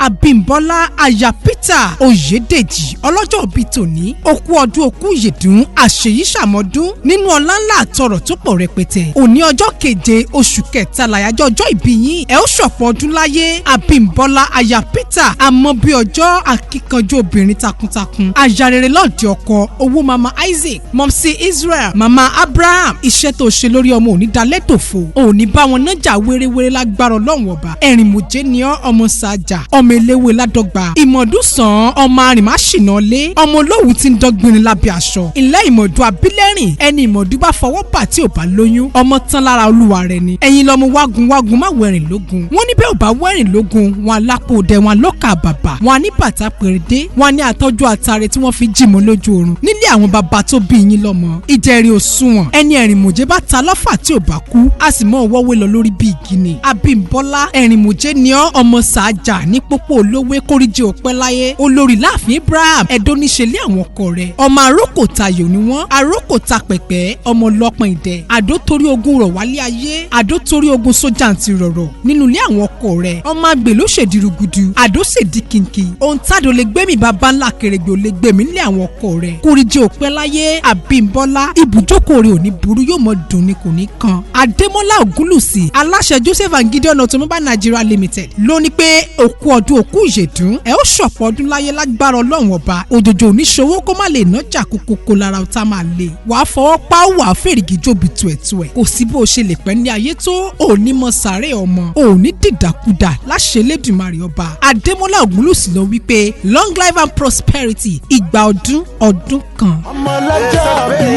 Abímbọ́lá aya Peter Oyèdèjì, ọlọ́jọ́ ìbí tòní, òkú ọdún, òkú ìyèdún, àṣeyí ṣàmọ́dún nínú ọlá ńlá àtọrọ̀ tó pọ̀ rẹpẹtẹ. Òní ọjọ́ 7 oṣù 3 làyájọ́ ọjọ́ ìbí yín. Ẹ ó ṣọ̀pọ̀ ọdún láyé. Abímbọ́lá aya Peter, àmọ́ bí ọjọ́, akíkanjú obìnrin takuntakun, aya rere lọ́ọ̀dì ọkọ, owó mama Isaac, mumsy Israel, mama Abraham. Iṣẹ́ tó ṣe lórí ọmọ òní dalẹ́ tòfo, òní bá wọn nájà wéréwéré lágbára Ọlọ́run Ọba. Ẹ̀rìnmọ̀jẹ́ ni ọ́, ọmọ sàjà, ọmọ eléwé ládọ́gba, ìmọ̀dún sàn, ọmọ arìnmáṣìnà lé, ọmọ olówù tí ń dọ́gbìnrin lábẹ́ aṣọ. Ilé ìmọ̀dún abilẹ́rìn, ẹni ìmọ̀dún bá fọwọ́ bà tí ò bá lóyún, ọmọ tán lára olúwa rẹ̀ ni. Ẹ̀yin lọ́mọ wágun wágun má wẹ̀rìn lógun. Wọ́n ní bẹ́ẹ̀ ò bá wẹ̀rìn lógun, wọn alápò dẹ, wọn lọ́kà bàbà, wọn ní bàtà pèrèdé, wọn ní àtọ́jú àtàrẹ tí wọ́n fi jìmọ̀ lójú oorun nílé àwọn bàbá tó bí yín lọ́mọ. Ìjẹrin òṣùwọ̀n, ẹni ẹ̀rìnmọ̀jẹ́ bá ta lọ́fà tí ò bá kú, a sì mọ wọ́wé lọ lórí bí igi ni. Abímbọ́lá, ẹ̀rìnmọ̀jẹ́ ni ọ́, ọmọ sàájà ní pópó olówé, kórìjì òpẹ́ láyé. Olórí láàfin Abraham ẹ̀dọ́ níṣẹ́lẹ̀ àwọn ọkọ rẹ̀, ọmọ arókò tayò ni wọ́n, arókò ta pẹ̀pẹ́, ọmọ ọlọ́pọ̀n ìdẹ, àdó torí ogun rọ̀ wálé ayé, àdó torí ogun sójà ti rọ̀rọ̀ nínú ilé àwọn ọkọ rẹ̀. Ọmọ àgbè ló ṣèdí àdó ṣèdí kìnkì, ohun tádò lè gbẹ́mí bàbá ńlá kèrègbè ò lè gbẹ̀mí nílé àwọn ọkọ rẹ̀. Kórìjì òpẹ́ láyé, Àbímbọ́lá, ibùjókòó rẹ̀ ò ní burú, yóò mọ dùn ni, kò ní kan. Adémọ́lá Ògúnlùsì, aláṣẹ Joseph and Gideon Automobile Nigeria Limited, ló ní pé òkú ọdún, òkú ìyèdún, ẹ ó ṣọ̀pọ̀ ọdún láyé lágbára Ọlọ́run Ọba. Òjòjò oníṣòwò kó má lè nájà, kókókó lára ọ̀tá máa lè wàá fọwọ́ pa, wàá fèrègì jóbi tuẹ̀tuẹ̀. Kò sí bó ṣe lè pẹ́ ní ayé tó, òní mọ sàárè ọmọ, òní dìdàkudà láṣẹ Elédùmarè Ọba. Adémọ́lá Ògúnlùsì ló wí pé long life and prosperity, ìgbà ọdún ọdún kan. Ọmọ ọlọ́jọ́ bí.